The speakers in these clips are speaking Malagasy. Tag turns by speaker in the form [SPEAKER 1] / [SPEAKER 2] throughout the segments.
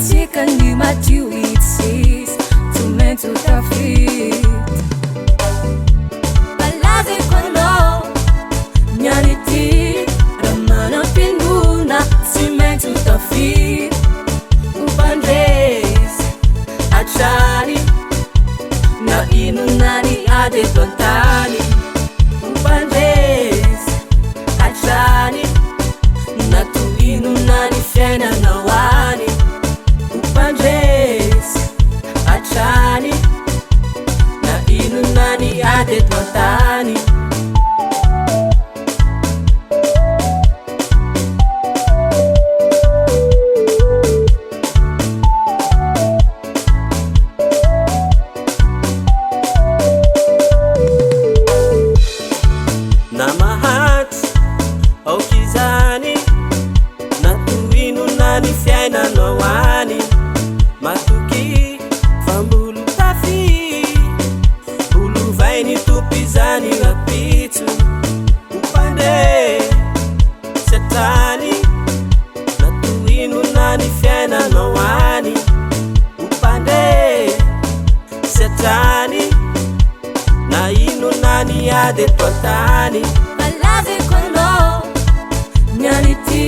[SPEAKER 1] Antsika ny madio itsisy tsy maintsy ho tafita. Lazaiko anao ny any ity raha manam-pinoana tsy maintsy ho tafita. Ho mpandresy hatrany na inona ny ady eto an-tany. Ho mpandresy hatrany na toy inona ny fiainanao any. Ho mpandresy hatrany na inona ny ady eto an-tany.
[SPEAKER 2] Na mahantra aoka izany Na toy inona ny fiainanao any Matoky fa mbolo tafy Ho lovain'ny Tompo izany rahampitso Ho mpandre sy hatrany Na toy inona ny fiainanao any Ho mpandre sy hatrany Na inona ny ady eto an-tany.
[SPEAKER 1] Lazaiko anao ny any ity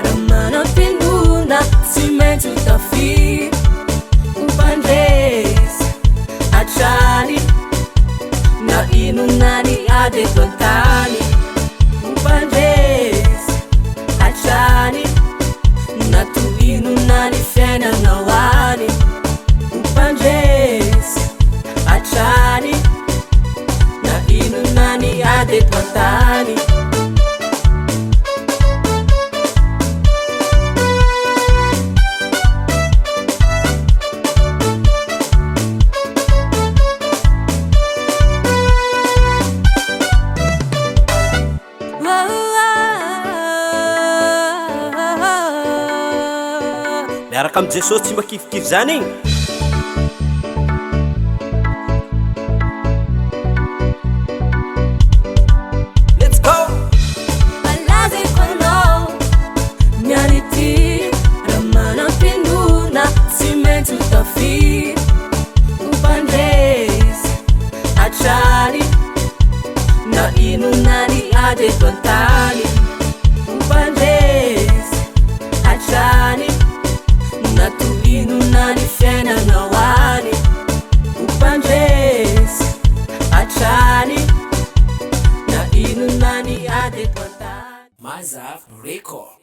[SPEAKER 1] raha manam-pinoana tsy maintsy ho tafita. Ho mpandresy hatrany na inona ny ady eto an-tany. Ho mpandresy hatrany na toy inona ny fiainanao any. Ho mpandresy hatrany na inona ny ady eto an-tany.
[SPEAKER 2] Miaraka amin'i Jesosy tsy mba kivikivy zany igny. Let's go!
[SPEAKER 1] Lazaiko anao ny any ity raha manam-pinoana tsy maintsy ho tafita. Ho mpandresy hatrany na inona ny ady eto an-tany. Ho mpandresy hatrany na toy inona ny fiainanao any. Ho mpandresy hatrany na inona ny ady eto an-tany.
[SPEAKER 3] Mazava Record.